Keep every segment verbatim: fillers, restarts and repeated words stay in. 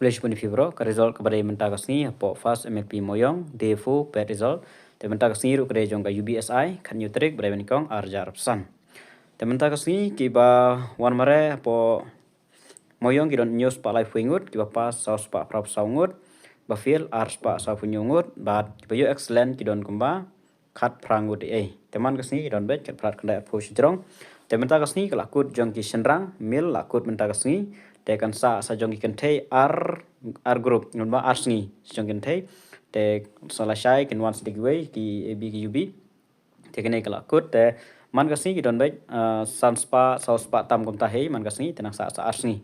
Khublei shibun ïa phi baroh. Ka result kaba dei mynta ka sngi hapoh first M L P Moyong, day four pet result. Te mynta ka sngi ruh ka dei jong ka U B S I, khatnyngkong tarik, ba dei ba nyngkong, ar hajar arphew san. Te mynta ka sngi kiba wan mareh hapoh Moyong ki don hynñiew spah laiphew ngut, kiba pass saw spah phraphew saw ngut, ba fail ar spah sawphew hynñiew ngut, bad kiba ïoh excellent ki don kumba khatphra ngut ei. Te man ka sngi ki don beit khatphra khyndai arphew shajrong. Te mynta ka sngi ka la kut jong ki shynrang, male la kut mynta ka sngi. Te kan sah sa jong ki kynthei ar, ar group, ngan ba ar sngi sa jong ki kynthei. Te sa lashai kin wan sa da kiwei ki A B ki U B. Te kine ka la kut, te man ka sngi ki don beit, ah, san spah, saw spah tam kumta hi man ka sngi, te nang sah sa ar sngi.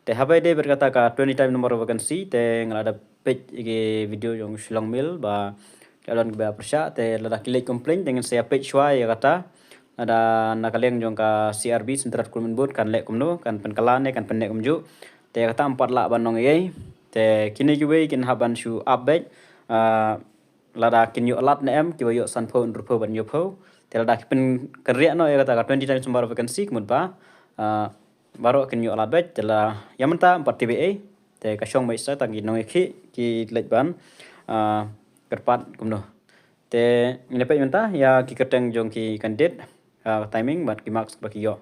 Te haba ïadei bad kata ka twenty times number of vacancy, te nga la da peit ïa ki video jong Shillong Mail ba ka don kiba pyrshah, te lada ki leit complain, te ngin sa ïa peit shuwa ïa kata. Lada na ka liang jong ka C R B, Central Recruitment Board, kan leh kumno, kan pynkylla ne kan pynneh kumjuh. Te kata ym pat lah ban ong ei ei. Te kine kiwei kin hap ban shu ap beit, ah, lada kin ïoh lad ne em, kiba ïoh sanphew, hynriewphew bad hynñiewphew. Te lada ki pynkynriah noh ïa kata ka twenty times number of vacancy, ka mut ba, ah, baroh kin ïoh lad beit, te la ïa mynta ym pat tip ei ei. Te ka shong beit sa tang ki nongïakhih ki leit ban, ah, kyrpad kumno. Te ngin ïa peit mynta ïa ki kyrteng jong ki candidate, ah, timing bad ki marks ba ki ïoh.